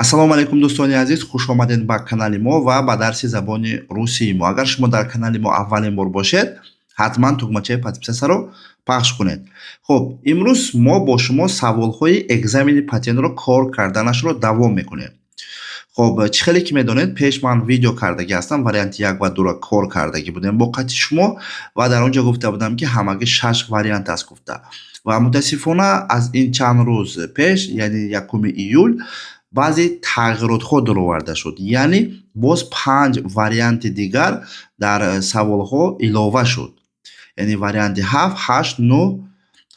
Ассалому алайкум, дӯстони азиз, хушомадед ба канали мо ва ба дарси забони русии мо. Агар шумо дар канали мо аввалин бор бошед, ҳатман тугмачаи подписаться ро пахш кунед. Хуб, имрӯз мо бо шумо саволҳои экзамени патентро кор карданашро давом мекунем. Хуб, чӣ хеле ки медонед, пеш ман видео кардагӣ ҳастам, варианти як ва дуро кор кардагӣ будем бо қати шумо ва дар он ҷо гуфта будам, ки ҳамагӣ шаш вариант аст гуфта. Ва мутаассифона, аз ин чанд рӯз пеш, яъне 1 июл, баъзе тағйиротҳо дароварда шуд, яъне боз панҷ варианти дигар дар саволҳо илова шуд, яъне варианти ҳафт, ҳашт, нӯҳ,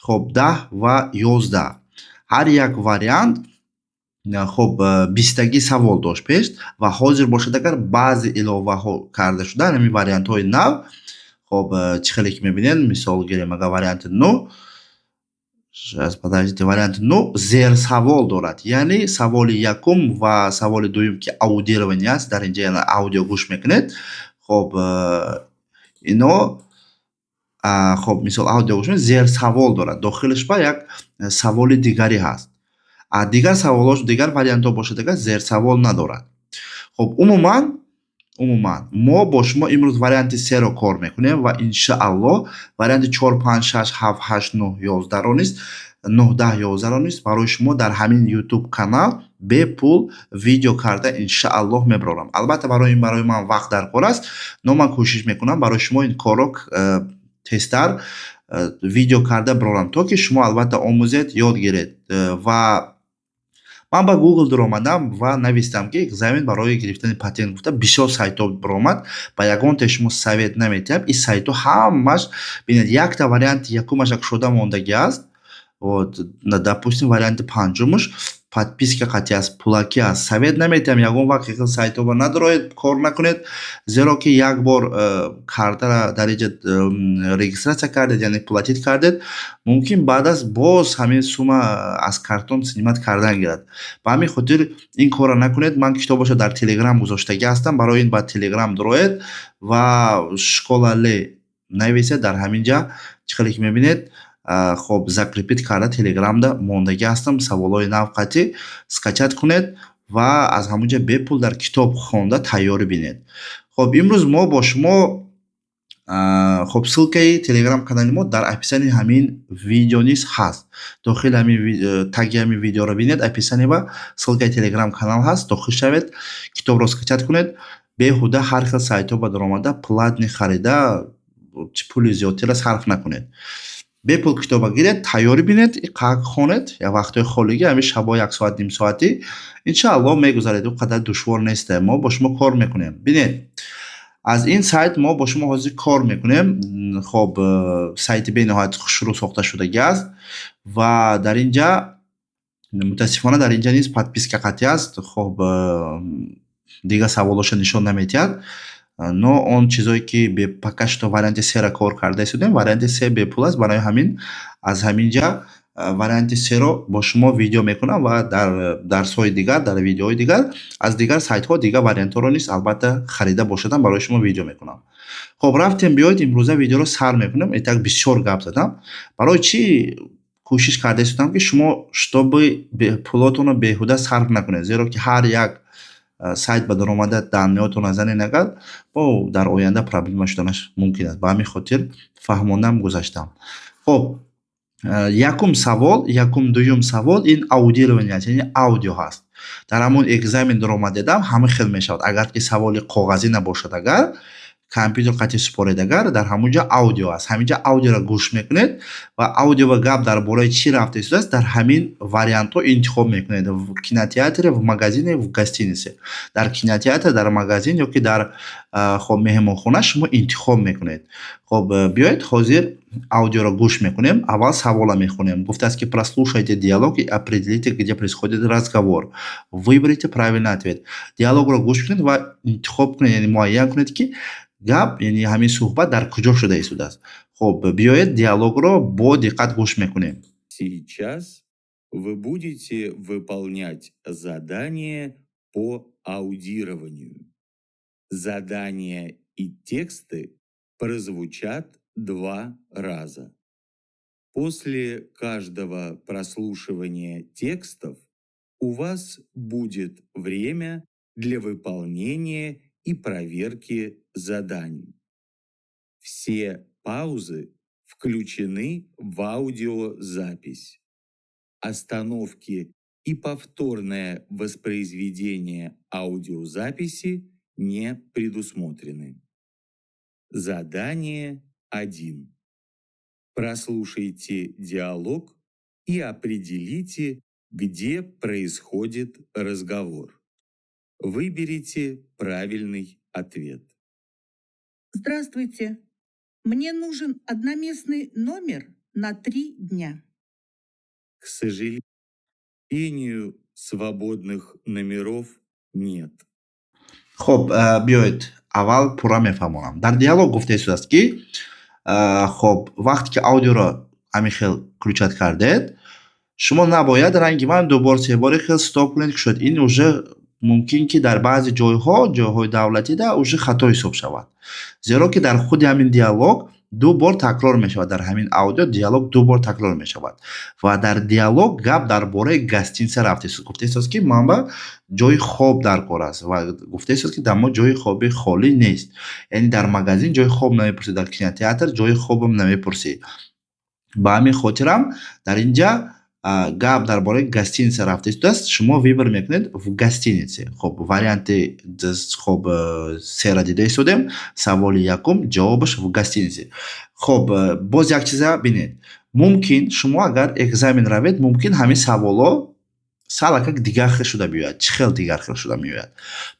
хуб, 10 ва 11. Ҳар як вариант, хуб, 20-тагӣ савол дошт пеш ва ҳозир бошад, агар баъзе иловаҳо карда шуданд, ҳамин вариантҳои нав. Хуб, чӣ хеле ки мебинед, мисол гирем, агар варианти нӯҳ, подождите, варианти нӯҳ зерсавол дорад, яъне саволи якум ва саволи дуюм, ки аудирование аст, дар инҷа яъне аудио гӯш мекунед. Хуб, ино, хуб, мисол, аудио гӯш мекунед, зерсавол дорад, дохилаш ба як саволи дигаре ҳаст. Дигар саволҳо, дигар вариантҳо бошад, агар зерсавол надорад. Хуб, умуман мо бо шумо имрӯз варианти серо кор мекунем ва иншааллоҳ варианти чор, панҷ, шаш, ҳафт, ҳашт, нӯҳ, 11-ро низ, нӯҳ, 10, 11-ро низ барои шумо дар ҳамин Ютуб канал бепул видео карда, иншааллоҳ, мебарорам. Албатта, барои ин барои ман вақт дар кор аст, но ман кӯшиш мекунам барои шумо ин корро тезтар видео карда барорам, то ки шумо албатта омӯзед, ёд гиред. Ва ман ба Google даромадам ва навистам, ки экзамен барои гирифтани патент гуфта, бисёр сайтҳо баромад. Ба ягонте шумо совет наметиҳам. Ин сайтҳо ҳамаш, бинед, якта варианти якумаш кушода мондагӣ аст. Вот, допустим, варианти панҷумуш подписка қатъи аст, пулакӣ аст. Совет наметиҳам, ягон вақт хел сайтҳоро надороед, кор накунед, зеро ки як бор картара дар инҷа регистрация кардед, яъне платить кардед, мумкин баъд аз боз ҳамин сумма аз картон снимать кардан гирад. Ба ҳамин хотир ин корро накунед. Ман китобашро дар Телеграм гузоштагӣ ҳастам. Барои ин ба Телеграм дуроед ва «Школа Ле» нависед. Дар ҳамин ҷа, чӣ хеле ки мебинед, хоб, закрепить карда, Телеграмда мондагӣ ҳастам. Саволҳои нав қатъӣ скачать кунед ва аз ҳамон ҷа бепул дар китоб хонда тайёрӣ бинед. Хоб, имрӯз мо бо шумо, хоб, ссылкаи Телеграм канали мо дар описании ҳамин видео низ ҳаст. Дохили ҳамин таги ҳамин видеоро бинед, описание ба ссылкаи Телеграм канал ҳаст, дохил шавед, китобро скачать кунед. Беҳуда ҳар хел сайтҳо ба даромада, платный харида, пули зиёдтира сарф накунед. Бепул китоба гиред, тайёрӣ бинед, қак хонед. Як вақтҳои холигӣ, ҳамин шабо як соат, ним соатӣ, иншааллоҳ, мегузаред. Ӯ қадар душвор нест. Мо бо шумо кор мекунем. Бинед, аз ин сайт мо бо шумо ҳозир кор мекунем. Хоб, сайти бениҳоят хушрӯ сохта шудагӣ аст ва дар ин ҷа, мутаассифона, дар ин ҷа низ подписка қатъӣ аст. Хоб, дигар саволҳошо нишон наметиҳад, но он чизое ки пока что варианти сера кор карда истодем, варианти се бепул аст. Барои ҳамин аз ҳамин ҷа варианти серо бо шумо видео мекунам ва дар дарсҳои дигар, дар видеоҳои дигар аз дигар сайтҳо дигар вариантҳоро низ, албатта, харида бошадам, барои шумо видео мекунам. Хоб, рафтем, биёед, имрӯза видеоро сар мекунем. Итак, бисёр гап задам. Барои чӣ кӯшиш карда истодам, ки шумо чтобы пулотонро беҳуда сарф накунед, зеро ки ҳар як сайт ба даромада данныеотонро занед, агар бо дар оянда проблема шуданаш мумкин аст. Ба ҳамин хотир фаҳмондам, гузаштам. Хоб, якум савол, якум, дуюм савол ин аудирование аст, яъне аудио ҳаст. Дар ҳамон экзамен даромадедам ҳамин хел мешавад. Агар ки саволи коғазӣ набошад, агар компютер қатъи супоред, агар дар ҳамон ҷо аудио аст, ҳамин ҷо аудиоро гӯш мекунед ва аудио ва гап дар бораи чӣ рафта истодааст, дар ҳамин вариантҳо интихоб мекунед: в кинотеатре, в магазине, в гостинице. Дар кинотеатр, дар магазин ё ки дар, хоб, меҳмонхона шумо интихоб мекунед. Хоб, биёед, ҳозир аудиоро гӯш мекунем. Аввал савола мехонем. Гуфтааст, ки прослушайте диалог и определите, где происходит разговор, выберите правильный ответ. Диалогро гӯш кунед ва интихоб кунед, яъне муайян кунед, ки гап, яъне ҳамин суҳбат дар куҷо шуда истодааст. Хоб, биёед, диалогро бо диққат гӯш мекунем. Сейчас вы будете выполнять задание по аудированию. Задания и тексты прозвучат два раза. После каждого прослушивания текстов У вас будет время для выполнения и проверки заданий. Все паузы включены в аудиозапись. Остановки и повторное воспроизведение аудиозаписи не предусмотрены. Задание 1. Прослушайте диалог и определите, где происходит разговор. Выберите правильный ответ. Здравствуйте. Мне нужен одноместный номер на 3 дня. К сожалению, свободных номеров нет. Хуб, биёед, аввал пурра мефаҳмонам. Дар диалог гуфта истодааст, ки хоб, вақте ки аудиоро ҳамин хел включать кардед, шумо набояд ранги ман дубор, себори хел стоп кунед, ки шуд. Ин уже мумкин, ки дар баъзе ҷойҳо, ҷойҳои давлатида, уже хато ҳисоб шавад, зеро ки дар худи ҳамин диалог ду бор такрор мешавад. Дар ҳамин аудио диалог ду бор такрор мешавад ва дар диалог гап дар бораи гостиница рафта. Гуфта истодааст, ки ман ба ҷои хоб дар кор аст, ва гуфта истодааст, ки дар мо ҷои хоби холӣ нест. Яъне дар магазин ҷои хоб намепурсӣ, дар кинотеатр ҷои хобам намепурсӣ. Ба ҳамин хотирам дар инҷа гап дар бораи гостиница рафта истодааст. Шумо выбор мекунед «в гостинице». Хоб, варианти хоб сера дида истодем. Саволи якум ҷавобаш «в гостинице». Хоб, боз як чиза бинед: мумкин, шумо агар экзамен равед, мумкин, ҳамин саволо салакак дигар хел шуда биёяд. Чӣ хел дигар хел шуда меояд?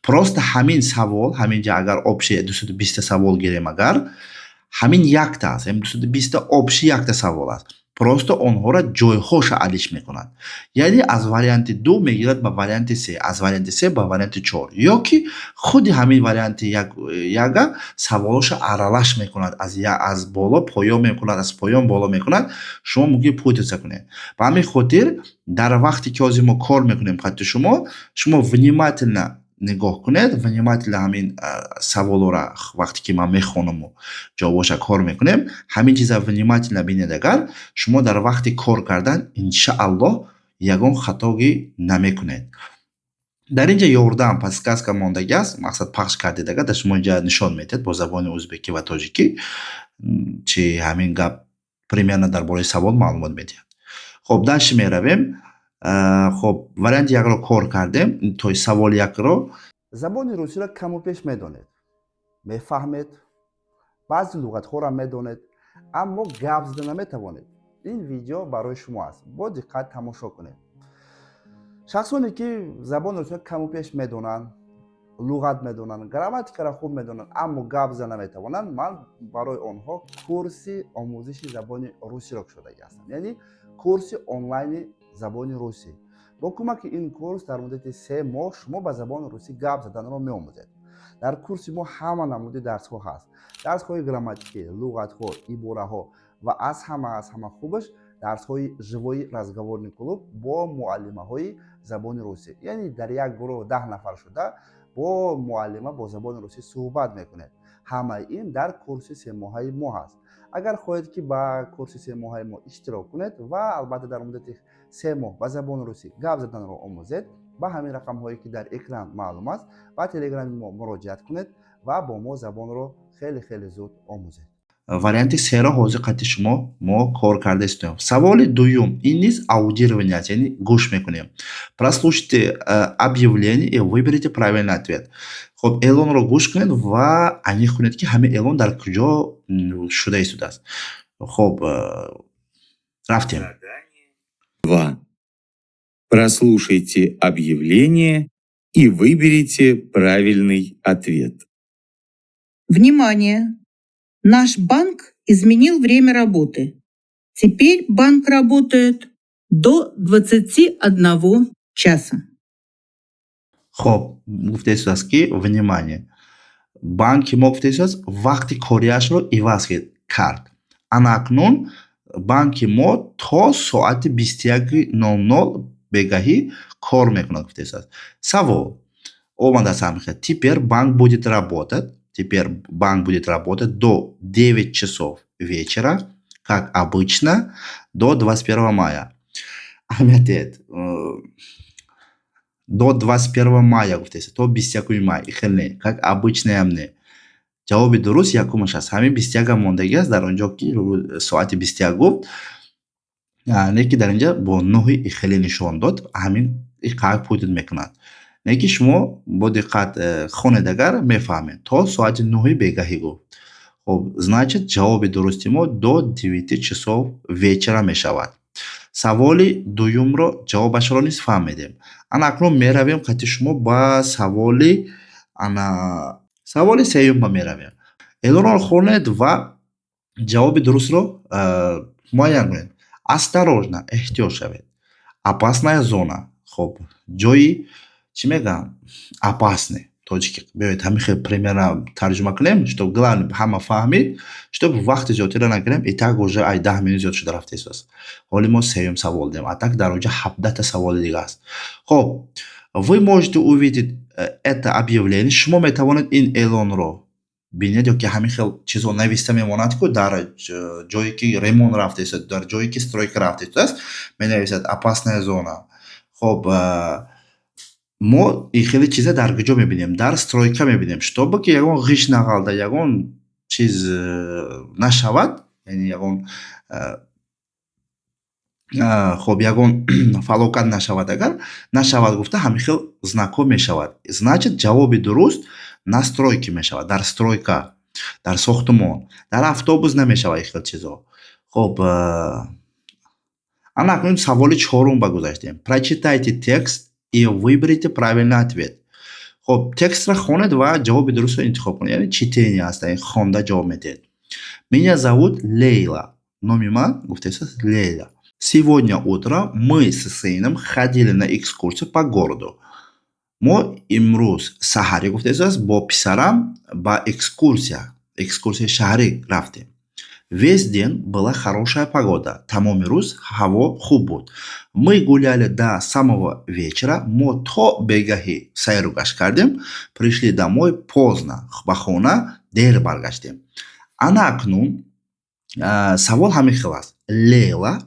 Просто ҳамин савол ҳамин ҷа, агар общий 220-та савол гирем, агар ҳамин якта аст, 220-та общий якта савол аст, просто онҳоро ҷойҳоша алиш мекунад. Яъне аз варианти ду мегирад ба варианти се, аз варианти се ба варианти чор, ё ки худи ҳамин варианти яга саволоша аралаш мекунад, аз боло поён мекунад, аз поён боло мекунад. Шумо мумкин путаться кунед. Ба ҳамин хотир дар вақте ки ҳозир мо кор мекунем хатти шумо внимательно нигоҳ кунед, внимательно ҳамин саволора, вақте ки ман мехонаму ҷавобоша кор мекунем, ҳамин чиза внимательно бинед. Агар шумо дар вақти кор кардан, иншааллоҳ, ягон хатогӣ намекунед. Дар ин ҷа ёрдам, подсказка мондагӣ аст. Мақсад, пахш кардед, агар дар шумо инҷа нишон медиҳад бо забони узбекӣ ва тоҷикӣ, чи ҳамин гап примерно дар бораи савол маълумот медиҳад. Хоб, дальше меравем. Хоб, варианти якро кор кардем, то саволи якро. Забони русиро каму пеш медонед, мефаҳмед, баъзе луғатҳоро медонед, аммо гап зада наметавонед. Ин видео барои шумо аст, бо диққат тамошо кунед. Шахсоне ки забони русиро каму пеш медонанд, луғат медонанд, грамматикаро хуб медонанд, аммо гап зада наметавонанд, ман барои онҳо курси омӯзиши забони русиро кушодагӣ ҳастам, яъне курси онлайни забони русӣ. Бо кӯмаки ин курс дар муддати 3 моҳ шумо ба забони русӣ гап заданро меомӯзед. Дар курси мо ҳама намуди дарсҳо ҳаст: дарсҳои грамматикӣ, луғатҳо, ибораҳо ва аз ҳама хубаш дарсҳои живой разговорный клуб бо муаллимаҳои забони русӣ. Яъне дар як гурӯҳ 10 нафар шуда бо муаллима бо забони русӣ суҳбат мекунед. Ҳамаи ин дар курси семоҳаи мо ҳаст. Агар хоҳед, ки ба курси семоҳаи мо иштирок кунед ва албатта дар муддати 3 моҳ ба забони русӣ гап заданро омӯзед, ба ҳамин рақамҳое, ки дар экран маълум аст, ба телеграми мо муроҷиат кунед ва бо мо забонро хеле хеле зуд омӯзед. Варианти серо ҳозир қати шумо мо кор карда истоем. Саволи дуюм, ин низ аудирование аст, яъне гӯш мекунем. Прослушайте объявление и выберите правильный ответ. Хоб, эълонро гӯш кунед ва аниқ кунед, ки ҳамин эълон дар куҷо шуда истодааст. Хоб, рафтем. 2. Прослушайте объявление и выберите правильный ответ. Внимание! Наш банк изменил время работы. Теперь банк работает до 21 часа. Хоб, гуфта истодааст, ки внимание, банки мо, гуфта истодааст, вақти кориашро иваз кард. Ана акнун банки мо то соати 21:00 бегаҳӣ кор мекунад, гуфта истодааст. Савол омадааст ҳамихел: теперь банк будет работать, теперь банк будет работать до 9 часов вечера, как обычно, до 21 мая. Аҳамият диҳед. До 21 мая гуфтест, то 21 май. Хел не, как обычно ям не. Ҷавоби дуруст якумаш аст. Ҳамин 21 мондагӣ аст дар он ҷо, ки соати 21 гуфт, не ки дар инҷа бо нӯҳи ихеле нишон дод. Ҳамин иқак путать мекунад. Не ки шумо бо диққат хонед агар, мефаҳмед. То соати 9-и бегаҳӣ гуфт. Хоб, значит, ҷавоби дурусти мо до 9 часов вечера мешавад. Саволи дуюмро ҷавобашро низ фаҳмидем. Ана акнун меравем қати шумо ба саволи, ана саволи сеюм ба меравем. Эълонро хонед ва ҷавоби дурустро муайян кунед. Осторожно, эҳтиёт шавед. Опасная зона. Хоб, ҷои чӣ мегӯям, опасный тоҷикӣ. Биёед, ҳамин хел примерно тарҷума кунем, чтоб главное ҳама фаҳмид, чтоб вақти зиёдтиро нагирем. И так уже ай 10 минут зиёд шуда рафтааст. Ҳоли мо сеюм савол дем, а так дар онҷо 17-та саволи дига аст. Хоб, вы можете увидеть это объявление. Шумо метавонед ин эълонро бинед, ё ки ҳамин хел чизҳо нависта мемонад ку дар ҷое ки ремонт рафтааст, дар ҷое ки стройка рафтааст, менависад «опасная зона». Хоб, мо ин хеле чиза дар куҷо мебинем? Дар стройка мебинем, чтобы ки ягон ғишт нағалта, ягон чиз нашавад, яъне ягон хоб, ягон фалокат нашавад, агар нашавад гуфта, ҳамин хел знакҳо мешавад. Значит, ҷавоби дуруст на стройке мешавад, дар стройка, дар сохтумон. Дар автобус намешавад ин хел чизҳо. Хоб, ана акнун саволи чорум ба гузаштем. Прочитайте текст и выберите правильный ответ. Хоб, текстро хонед ва ҷавоби дурустро интихоб кунед. Яъне чтение аст, хонда ҷавоб медиҳед. Меня зовут Лейла. Номи ман, гуфтааст, Лейла. Сегодня утром мы с сыном ходили на экскурсию по городу. Мо имрӯз саҳарӣ, гуфтааст, бо писарам ба экскурсия, экскурсияи шаҳрӣ рафтем. Весь день была хорошая погода. Тамоми рӯз ҳаво хуб буд. Мы гуляли до самого вечера. Мо то бегаҳӣ сайру гашт кардем. Пришли домой поздно. Ба хона дер баргаштем. Ана акнун савол ҳамин хел аст. Лейла,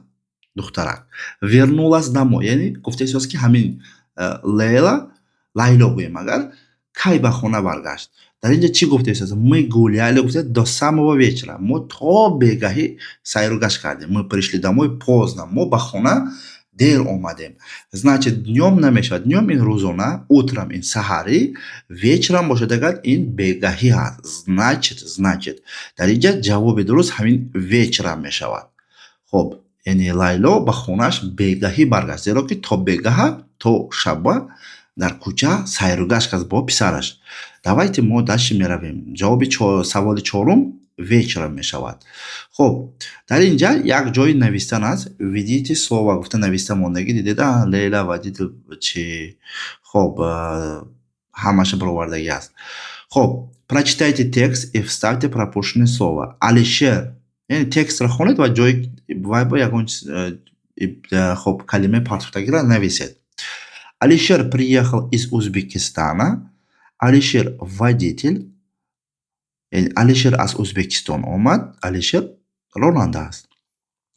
духтарак, вернулась домой, яъне гуфтааст, ки ҳамин Лейла, Лайло гӯем агар, кай ба хона баргашт? Дар инҷа чӣ гуфтааст? Мы гуляли, гуфта, до самого вечера. Мо то бегаҳӣ сайру гашт кардем. Мы пришли домой поздно. Мо ба хона дер омадем. Значит, днём намешавад. Днём ин рӯзона, утром ин саҳарӣ, вечером бошад агар, ин бегаҳӣ аст. Значит, дар инҷа ҷавоби дуруст ҳамин вечером мешавад. Хоб, яъне Лайло ба хонааш бегаҳӣ баргашт, зеро ки то бегаҳа, то шаба дар кӯча сайру гашт кард бо писараш. Давайте мо дальше меравем. Ҷавоби саволи чорум вечером мешавад. Хоб, дар ин ҷа як ҷои навистан аст. «Введите слово» гуфта нависта мондагӣ, дидед? Лейла водитель чи, хоб, ҳамаша баровардагӣ аст. Хоб, прочитайте текст и вставьте пропущенное слово. Алишер, яъне текстро хонед ва ҷои вай бо ягон, хоб, калимаи партофтагиро нависед. Алишер приехал из Узбекистана. Алишер водитель. Яъне Алишер аз Ӯзбекистон омад. Алишер ронанда аст.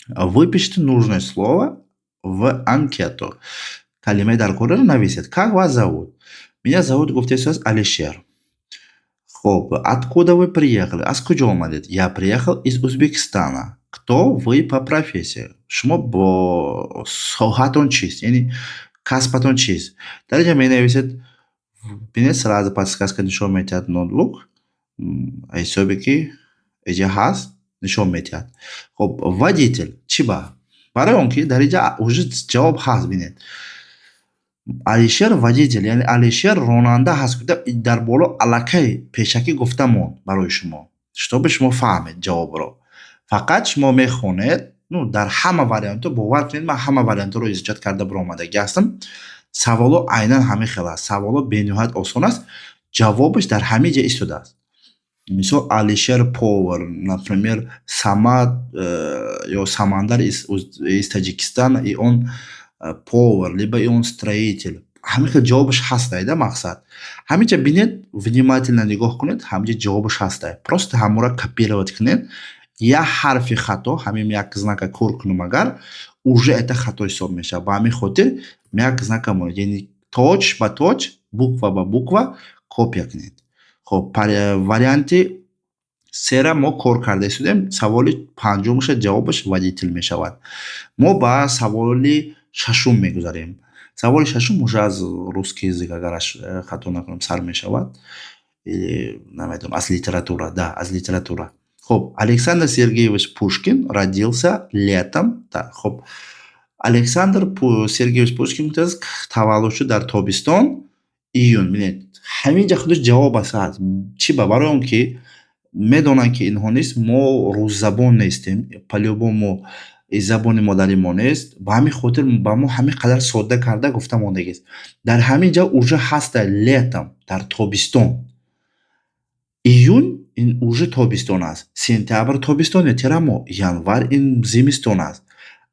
Выпишите нужное слово в анкету. Калимаи даркориро нависед. Как вас зовут? Меня зовут, гуфтааст, Алишер. Хоб, откуда вы приехали? Аз куҷо омадед? Я приехал из Узбекистана. Кто вы по профессии? Шумо бо соҳаатон чист, яъне касбатон чист? Дар инҷа менависед. Бинед, сразу подсказка нишон медиҳад ноутбук, ҳисобе ки инҷа ҳаст, нишон медиҳад. Хоб, водитель. Чӣ ба? Барои он ки дар инҷа уже ҷавоб ҳаст. Бинед, Алишер водитель, яъне Алишер ронанда ҳаст, дар боло аллакай пешакӣ гуфта монд барои шумо, чтобы шумо фаҳмед ҷавобро. Фақат шумо мехонед. Ну, дар ҳама вариантҳо, бовар кунед, ман ҳама вариантҳоро изучать карда баромадагӣ ҳастам. Саволо айнан ҳамин хел аст. Саволо бениҳоят осон аст, ҷавобаш дар ҳамин ҷа истодааст. Мисол, Алишер повар, например, Самад ё Самандар из Таджикистана, и он повар либо и он строитель. Ҳамин хел ҷавобаш ҳастай да. Мақсад, ҳамин ҷа бинед, внимательно нигоҳ кунед, ҳамин ҷа ҷавобаш ҳастай. Просто ҳамора копировать кунед. Як ҳарфи хато, ҳамин як знака кор кунем агар, уже это хато ҳисоб мешавад. Ба ҳамин хотир як знака монед, яъне Точь ба точь, буква ба буква копия кунед. Хоб, варианти сера мо кор карда истодем. Саволи панҷумаша ҷавобаш водитель мешавад. Мо ба саволи шашум мегузарем. Саволи шашум уже аз русский язык, агар хато накунам, сар мешавад. Намедонам, аз литература, да, аз литература. Хоб, Александр Сергеевич Пушкин родился летом. Хоб, Александр Сергеевич Пушкин таваллуд шуд дар тобистон, июн. Бинед, ҳамин ҷа худаш ҷавоб аст. Чӣ ба? Барои он ки медонанд, ки инҳо нест, мо русзабон нестем, по-любому мо забони модари мо нест. Ба ҳамин хотир ба мо ҳамин қадар содда карда гуфта мондагист. Дар ҳамин ҷа уже ҳаста летом, дар тобистон. Июн ин уже тобистон аст, сентябр тобистон ё тирамоҳ, январ ин зимистон аст.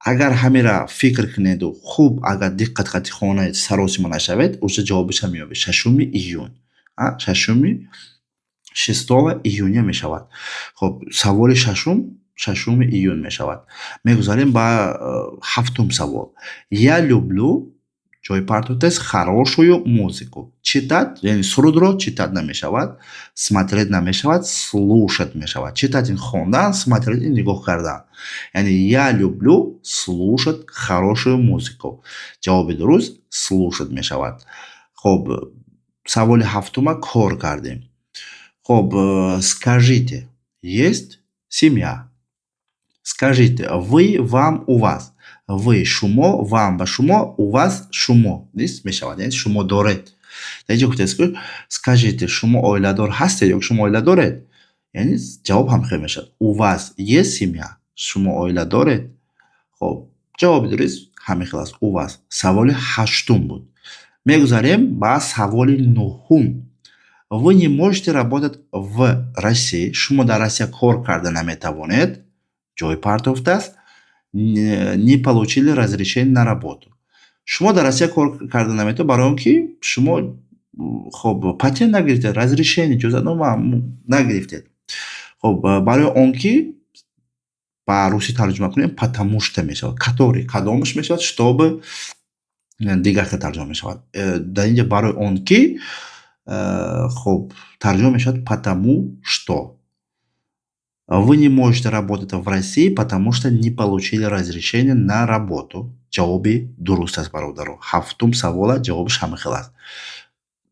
Агар ҳамира фикр кунеду хуб, агар диққат қати хонед, саросима нашавед, уже ҷавобаша меёбед. 6 июн, шашуми, 6 июня мешавад. Хоб, саволи шашум 6 июн мешавад. Мегузарем ба ҳафтум савол. Я люблю, ҷои партофтааст, хорошую музыку читать, яъне сурудро читать намешавад, смотреть намешавад, слушать мешавад. Читать ин хондан, смотреть ин нигоҳ кардан. Яъне я люблю слушать хорошую музыку. Ҷавоби дуруст слушать мешавад. Хоб, саволи ҳафтума кор кардем. Хоб, скажите, есть семья. Скажите: вы, вам, у вас. Вы шумо, вам ба шумо, у вас шумо нест мешавад, яъне шумо доред. Дар инҷо гуфтааст, ки скажите, шумо оиладор ҳастед ё шумо оила доред? Яъне ҷавоб ҳам хел мешавад: у вас есть семья? Шумо оила доред? Хоб, ҷавоби дуруст ҳамин хел аст, у вас. Саволи ҳаштум буд. Мегузарем ба саволи нуҳум. Вы не можете работать в России, шумо дар Россия кор карда наметавонед, ҷой партофтааст, не получили разрешение на работу. Шумо дар Россия кор карда наметавонед, барои он ки шумо, хоб, патент нагирифтед, разрешение, иҷозатнома нагирифтед. Хоб, барои он ки ба русӣ тарҷума кунем, потому что мешавад. Который кадомаш мешавад, чтобы дигар хел тарҷума мешавад. Дар инҷа барои он ки, хоб, тарҷума мешавад потому что. Вы не можете работать в России, потому что не получили разрешение на работу. Ҷавоби дуруст аст, бародаро. Ҳафтум савола ҷавобаш ҳамин хел аст.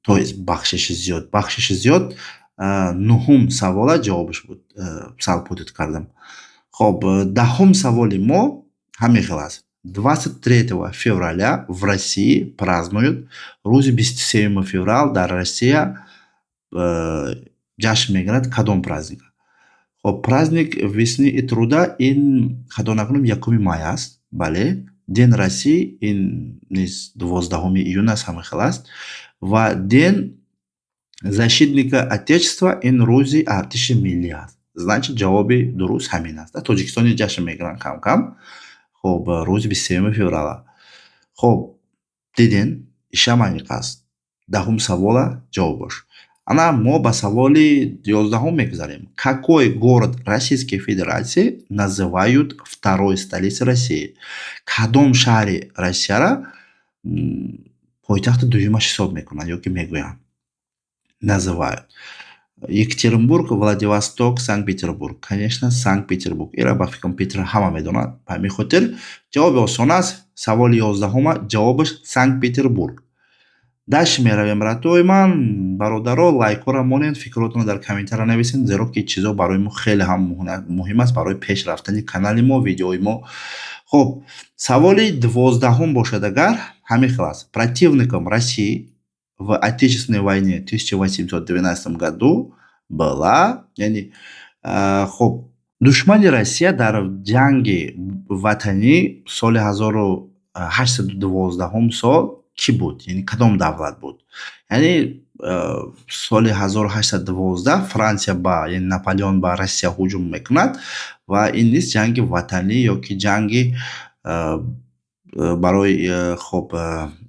То есть, бахшиши зиёд, бахшиши зиёд, нуҳум савола ҷавобаш буд. Сал путать кардам. Хоб, 10-ум саволи мо ҳамин хел аст. 23 февраля в России празднуют. Рӯзи 23 феврал дар Россия ҷашн мегирад кадом праздник? Хоб, праздник весны и труда ин, хато накунам, 1 май аст. Бале, День России ин низ 12 июн аст, ҳамин хел аст. Ва День защитника Отечества ин рӯзи артиши миллӣ аст. Значит, ҷавоби дуруст ҳамин аст. Дар Тоҷикистон ҷашн мегиранд кам кам. Хоб, рӯзи 23 феврала. Хоб, диден, ишам аниқ аст. 10-ум савола ҷавобаш. Ана мо ба саволи 11-ум мегузарем. Какой город Российской Федерации называют второй столицей России? Кадом шаҳри Россияра пойтахти дуюмаш ҳисоб мекунанд ё ки мегӯянд? Называют. Екатеринбург, Владивосток, Санкт-Петербург. Конечно, Санкт-Петербург. Ира, ба фикрам, Питер ҳама медонад. Ба ҳамин хотир ҷавоби осон аст. Саволи 11-ума ҷавобаш Санкт-Петербург. Дальше меравем, братои ман, бародаро, лайкҳоро монед, фикротонро дар комментария нависед, зеро ки чизо барои мо хеле ҳам муҳим аст барои пеш рафтани канали мо, видеои мо. Хоб, саволи 12-ум бошад агар, ҳамин хел аст. Противником России в Отечественной войне 1812 году была, яъне, хоб, душмани Россия дар ҷанги ватанӣ соли 1812 сол кӣ буд? Яъне кадом давлат буд? Яъне соли 1812 Франсия ба, яъне Наполеон ба Россия ҳуҷум мекунад ва ин низ ҷанги ватанӣ ё ки ҷанги барои, хоб,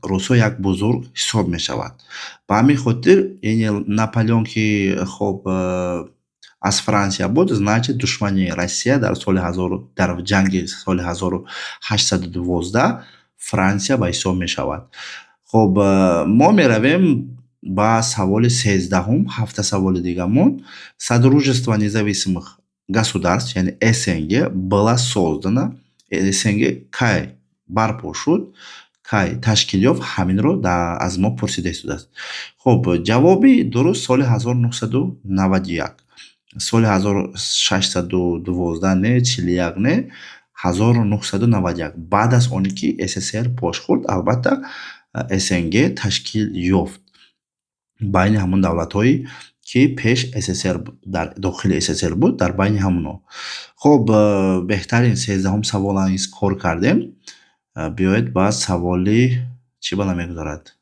русҳо як бузург ҳисоб мешавад. Ба ҳамин хотир, яъне Наполеон ки, хоб, аз Франсия буд, значит, душмани Россия дар соли дар ҷанги соли 1812 Франсия ба ҳисоб мешавад. Хуб, мо меравем ба саволи 13-ҳум, ҳафта саволи дигамон. Содружество независимых государств, яъне СНГ, была создана. СНГ кай барпо шуд, кай ташкил ёфт, ҳаминро аз мо пурсида истодааст. Хуб, ҷавоби дуруст соли 1991. Соли 1612 не, 41 не, 1991, баъд аз оне ки СССР пош хӯрд, албатта, СНГ ташкил ёфт. Байни ҳамон давлатҳое, ки пеш СССР, дар дохили СССР буд, дар байни ҳамонҳо. Хуб, беҳтарин, 13-ҳум савола низ кор кардем. Биёед, ба саволи чӣ бала мегузарад,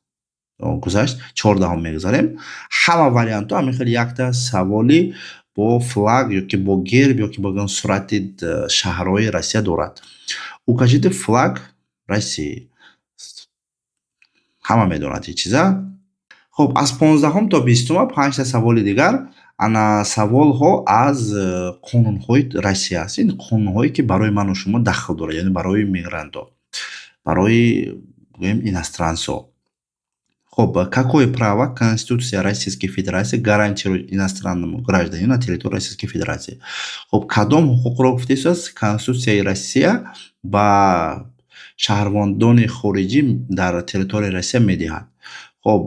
гузашт, 14-ҳум мегузарем. Ҳама вариантҳо ҳамин хел якта саволи бо флаг ёки бо герб, ёки бо ягон сурати шаҳрҳои Россия дорад. Укажите флаг России. Ҳама медонад ин чиза. Хуб, аз 15-ҳум то 20-ума панҷта саволи дигар. Ана, саволҳо аз қонунҳои Россия аст. Ин қонунҳое, ки барои ману шумо дахл дорад, яъне барои мигрантҳо, барои, гӯем, иностранцҳо. Хуб, какое право Конституция Российской Федерации гарантирует иностранному гражданину на территории Российской Федерации? Хуб, кадом ҳуқуқро, гуфтааст, Конститутсияи Россия ба шаҳрвандони хориҷӣ дар территорияи Россия медиҳад? Хуб,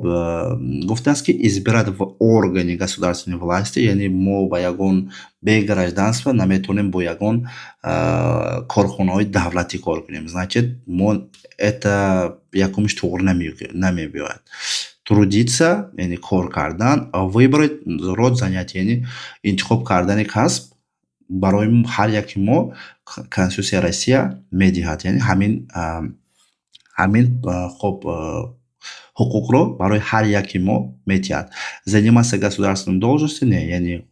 гуфтааст, ки избирать в органы государственной власти, яъне мо ба ягон бе гражданство наметавонем бо ягон корхонаҳои давлатӣ кор кунем. Значит, мо это якумиш туғри намебиёяд. Трудиться, яъне кор кардан, выбрать род занятия, яъне интихоб кардани касб барои ҳар яки мо Конститутсияи Россия медиҳад, яъне ҳамин, хуб, ҳуқуқро барои ҳар яки мо медиҳад. Заниматься государственной должности не, яъне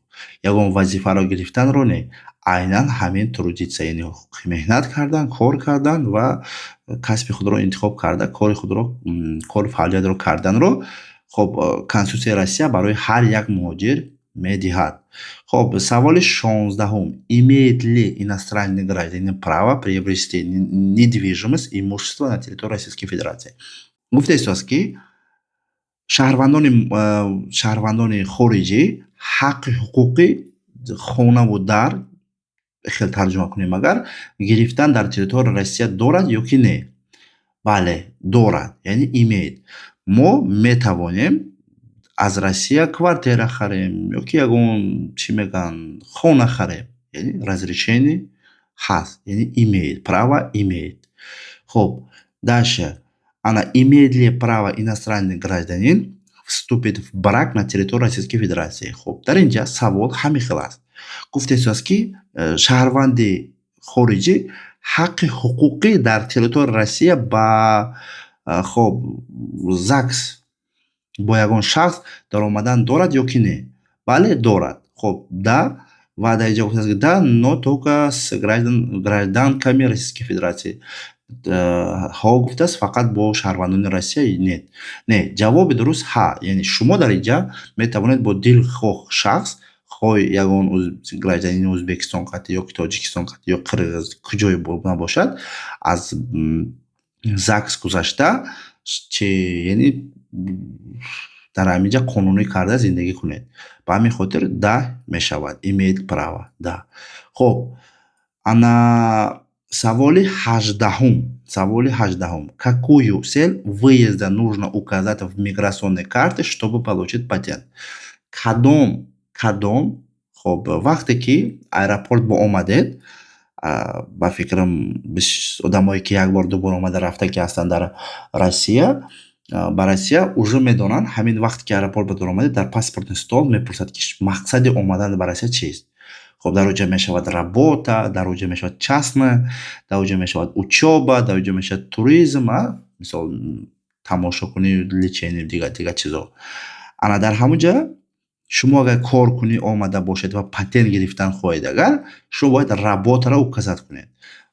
ягон вазифаро гирифтанро не, айнан ҳамин трудиться, яъне меҳнат кардан, кор кардан ва касби худро интихоб карда, кори худро, кору фаъолиятро карданро, хуб, Конститутсияи Россия барои ҳар як муҳоҷир медиҳад. Хуб, саволи 16-ҳум. Имеет ли иностранный гражданин право приобрести недвижимость, имущество на территории Российской Федерации? Гуфта истодааст, ки шаҳрвандони хориҷӣ ҳаққи ҳуқуқи хонаву дар, хел тарҷума кунем агар, гирифтан дар территорияи Россия дорад ё ки не? Бале, дорад, яъне имеет. Мо метавонем аз Россия квартира харем ё ки ягон, чӣ мегӯянд, хона харем, яъне разрешение ҳаст, яъне имеет право, имеет. Хуб, дальше. Ана, имеет ли право иностранный гражданин вступить в брак на территории Российской Федерации? Хуб, дар ин ҷа савол ҳамин хел аст. Гуфта истодааст, ки шаҳрванди хориҷӣ ҳаққи ҳуқуқӣ дар территорияи Россия ба, хоб, ЗАГС бо ягон шахс даромадан дорад ё ки не? Бале, дорад. Хуб, да. Ва дар инҷа гуфтааст, ки да, но только с гражданками Российской Федерации. Ҳо, гуфтааст, фақат бо шаҳрвандони Россия нет. Не, ҷавоби дуруст ҳа, яъне шумо дар инҷа метавонед бо дилхоҳ шахс, хоҳ ягон гражданини Ӯзбекистон қатъи, ё ки Тоҷикистон қатъи, ё Қирғиз, куҷое набошад, аз ЗАГС гузашта, чи, яъне дар ҳамин ҷа қонунӣ карда зиндагӣ кунед. Ба ҳамин хотир да мешавад, имеет право, да. Хуб, ана, саволи 18-ҳум. Саволи 18-ҳум. Какую цель выезда нужно указать в миграционной карте, чтобы получить патент? Кадом, хоб, вақте ки аэропорт бо омадед, ба фикрам, одамое, ки як бор, ду бор омада рафта ки ҳастанд дар Россия, ба Россия, уже медонанд. Ҳамин вақте ки аэропорт ба даромадед, дар паспортный стол мепурсад, ки мақсади омадан ба Россия чист. Хоб, дар оҷа мешавад работа, дар оҷа мешавад частная, дар оҷа мешавад учёба, дар оҷа мешавад туризм, мисол, тамошокунӣ, лечение, дигар дигар чизо. Ана, дар ҳамон ҷа шумо агар кор кунӣ омада бошед ва патент гирифтан хоҳед агар, шумо бояд работаро указать кунед.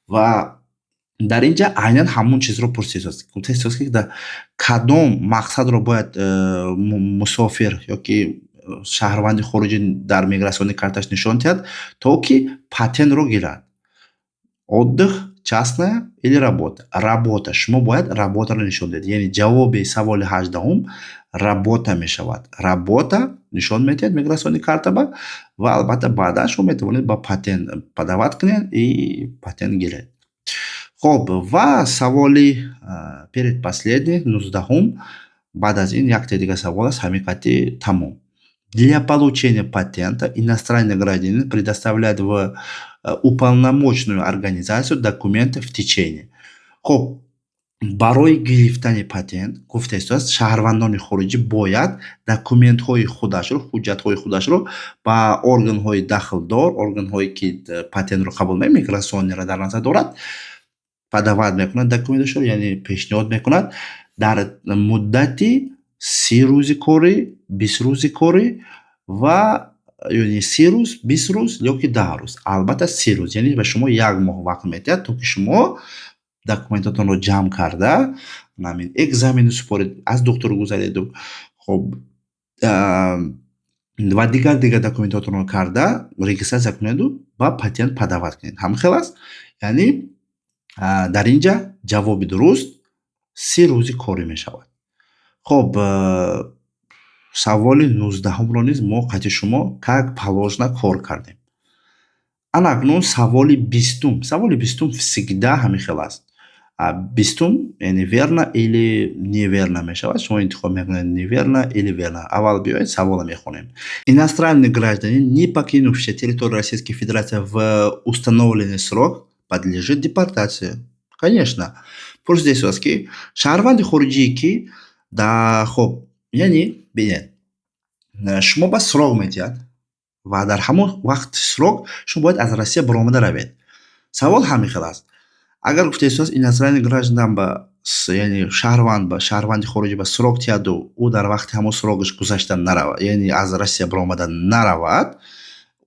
Ва дар ин ҷа айнан ҳамон чизро пурсидааст. Гуфтааст, ки кадом мақсадро бояд мусофир ё ки шаҳрванди хориҷӣ дар миграционный карташ нишон диҳад, то ки патентро гирад: отдых, Частная или работа? Работа. Шумо бояд работа ро нишон диҳед, яъне ҷавоби саволи 18-ум работа мешавад. Работа нишон медиҳед миграционный картаба ва албатта, баъдан шумо метавонед ба патент подавать кунед и патент гиред. Хоб, ва саволи предпоследний, 19-ум. Баъд аз ин якте дига савол аст, ҳамин қати тамом. Для получения патента иностранный гражданин предоставляет в уполномоченную организацию документы в течение. Хоб, барои гирифтани патент, гуфта истодааст, шаҳрвандони хориҷӣ бояд документҳои худашро, ҳуҷҷатҳои худашро ба органҳои дахлдор, органҳое ки патентро қабул мекунад, миграционный ро дар назар дорад, подавать мекунад документашро, яъне пешниҳод мекунад дар муддати 30 рӯзи корӣ, 20 рӯзи корӣ ва яъне 30 рӯз, 20 рӯз ё ки 10 рӯз. Албатта, 30 рӯз, яъне ба шумо як моҳ вақт медиҳад, то ки шумо документатонро ҷамъ карда, ҳамин экзамену супоред, аз духтур гузареду, хоб, ва дигар документотонро карда, регистрация кунеду ба патент подавать кунед. Ҳамин хел аст. Яъне дар ин ҷа ҷавоби дуруст 30 рӯзи корӣ мешавад. Хоб, саволи 19-умро низ мо қати шумо, как положено, кор кардем. Ана акнун саволи 20-ум. Саволи 20-ум всегда ҳамин хел аст. 20-ум, яъне верно или неверно мешавад. Шумо интихоб мекунед неверно или верно. Аввал биёед, саволро мехонем. Иностранный гражданин, не покинувший территорию Российской Федерации в установленный срок, подлежит депортации. Конечно, пурсида истодааст, ки шаҳрванди хориҷие ки да, хоб, яъне бинед, шумо ба срок медиҳад ва дар ҳамон вақти срок шумо бояд аз Россия баромада равед. Савол ҳамин хел аст: агар, гуфта истодааст, иностранный граждан ба, яъне шаҳрванд ба, шаҳрванди хориҷӣ ба срок диҳаду ӯ дар вақти ҳамон срок аш гузашта наравад, яъне аз Россия баромада наравад,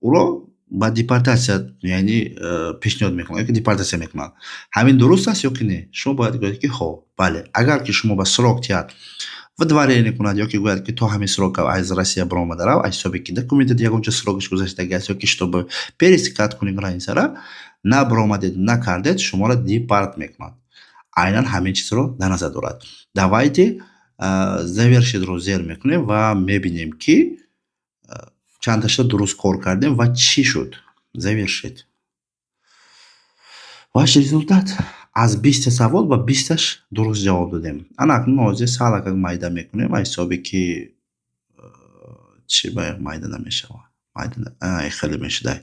ӯро ба депортация, яъне пешниҳод мекунад ёки депортация мекунад. Ҳамин дуруст аст ё ки не? Шумо бояд гӯед, ки хо, бале. Агар ки шумо ба срок диҳад, выдворение кунад ёки гӯяд, ки то ҳамин срок аз Россия баромада рав, аз ҳисоби ки документат ягонча срок аш гузаштаги аст ёки чтобы пересекать кунӣ граница ра, набаромадед, накардед, шуморо депорт мекунад. Айнан ҳамин чизро дар назар дорад. Давайте завершить ро зер мекунем ва мебинем, ки чандташа дуруст кор кардем ва чӣ шуд. Завершить. Ваш результат: аз 20-та савол ба 20-таш дуруст ҷавоб додем. Ана акнун ҳозир салакак майда мекунем, аз ҳисоби ки чӣ ба майда намешавад, хеле мешудай.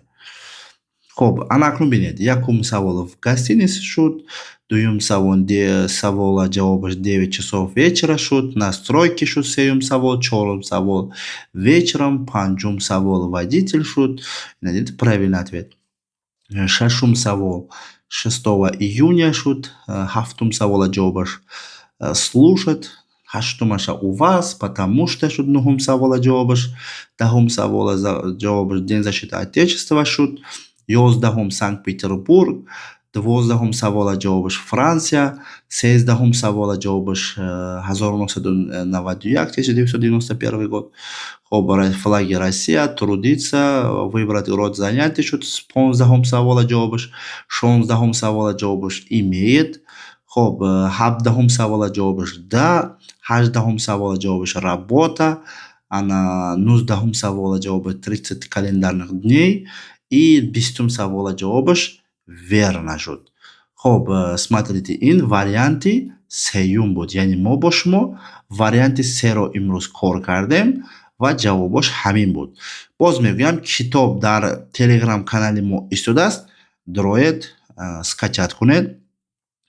Хоб, ана акнун бинед: якум савол в гостинице шуд, дуюм савол, савола ҷавобаш 9 часов вечера шуд, на стройке шуд сеюм савол, чорум савол вечером, панҷум савол водитель шуд, правильный ответ, шашум савол 6 июня шуд, ҳафтум савола ҷавобаш слушать, ҳаштумаша у вас потому что шуд, нуҳум савола ҷавобаш, 10-ум савола ҷавобаш День защиты Отечества шуд, 11-ум Санкт-Петербург, 12-ум савола ҷавобаш Франсия, 13-ум савола ҷавобаш 1991, 1991 год. Хоб, флаги Россия, трудиться, выбрать род занятий шуд 15-ум савола ҷавобаш, 16-ум савола ҷавобаш имеет, хоб, 17-ум савола ҷавобаш да, 18-ум савола ҷавобаш работа, ана 19-ум савола ҷавобаш 30 календарных дней и 20-ум савола ҷавобаш верно шуд. Хоб, смотрите, ин варианти сеюм буд, яъне мо бо шумо варианти серо имрӯз кор кардем ва ҷавобош ҳамин буд. Боз мегӯям, китоб дар телеграм канали мо истодааст, дроед, скачать кунед.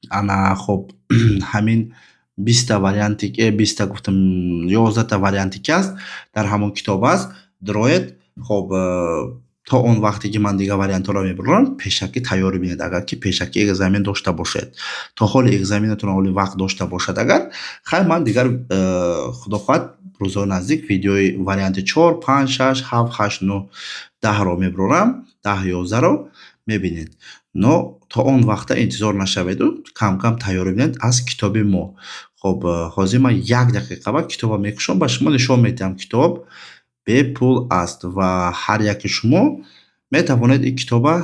Ана хоб, ҳамин 20-та варианти, 20-та гуфтам, 11-та варианте ки аст, дар ҳамон китоб аст, дроед. Хоб, то он вақте ки ман дигар вариантҳоро мебарорам, пешакӣ тайёрӣ бинед. Агар ки пешакӣ экзамен дошта бошед, то ҳоли экзаменатон ҳоли вақт дошта бошад агар, хайр, ман дигар, худо хоҳад, рӯзҳои наздик видеои варианти чор, панҷ, шаш, ҳафт, ҳашт, нӯҳ, 10-ро мебарорам, 10, 11-ро мебинед. Но то он вақта интизор нашаведу кам-кам тайёрӣ бинед аз китоби мо. Хоб, ҳозир ман як дақиқа ба китобро мекушам, ба шумо нишон медиҳам. Китоб бепул аст ва ҳар яке шумо метавонед ин китоба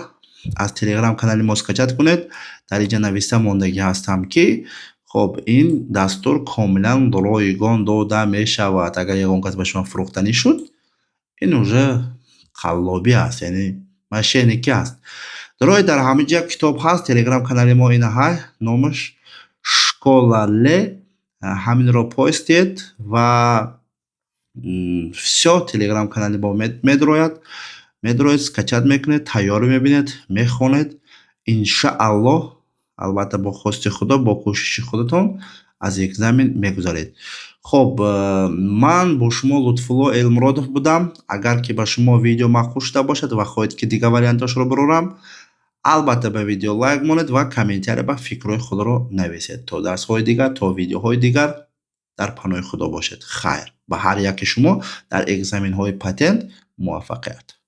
Аз Телеграм канали мо скачать кунед. Дар инҷа нависта мондагӣ ҳастам, ки хоб, ин дастур комилан ройгон дода мешавад. Агар ягон кас ба шумо фурӯхтанӣ шуд, ин уже қаллобӣ аст, яъне мошенникӣ аст. Дорои, дар ҳамин ҷа китоб ҳаст. Телеграм канали мо инаҳай, номаш «Школа ле». Ҳаминро постед ва всё, Телеграм канали мо медрояд. Медроед, скачать мекунед, тайёр мебинед, мехонед. Иншааллоҳ, албатта, бо хости Худо, бо кӯшиши худатон аз экзамен мегузаред. Хоб, ман бо шумо Лутфулло Элмуродов будам. Агар ки ба шумо видео маъқул шуда бошад ва хоҳед, ки дигар вариантошро бирорам, албатта, ба видео лайк монед ва комментария ба фикрҳои худро нависед. То дарсҳои дигар, то видеоҳои дигар дар паноҳи Худо бошед. Хайр, ба ҳар яке шумо дар экзаменҳои патент муваффақият.